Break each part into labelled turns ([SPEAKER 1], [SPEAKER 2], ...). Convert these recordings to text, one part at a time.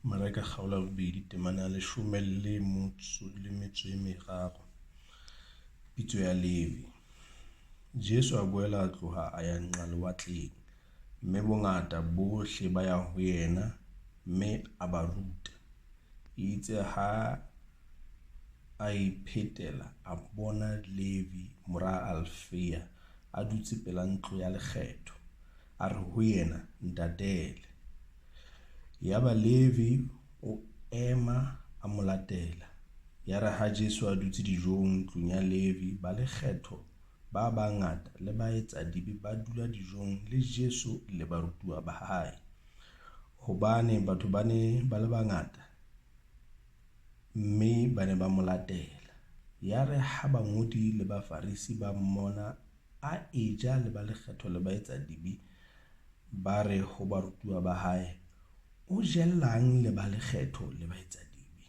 [SPEAKER 1] Mareka kgaolo ya bobedi temana ya leshome le motso le metso e meraro. Pitso ya Levi. Jesu a boela a tloha a ya nqa lewatleng, mme bongata bohle ba ya ho yena, mme a ba ruta. Eitse ha a iphetela, a bona Levi, mora Alfea, a dutse pela ntlo ya lekgetho, a re ho yena, Ntatele. Yaba Levi o ema a mo latela. Yare ha Jesu a dutse dijong ntlong ya Levi, balekgetho ba bangata le baetsadibe ba dula dijong le Jesu le barutuwa ba hae. Hobane batho ba ne ba le bangata, mme ba ne ba mo latela. Yare ha bangodi le bafarisi ba mmona a eja le balekgetho le baetsadibe, ba re ho barutuwa ba hae, O jellang le balekgetho le baetsadibe?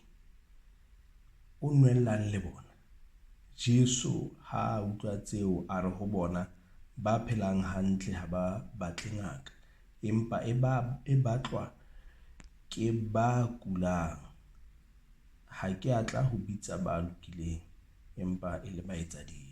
[SPEAKER 1] O nwellang le bona? Jesu ha a utlwa tseo, a re ho bona, Ba phelang hantle ha ba batle ngaka, empa e ba e batlwa ke ba kulang. Ha ke a tla ho bitsa ba lokileng, empa e le baetsadibe.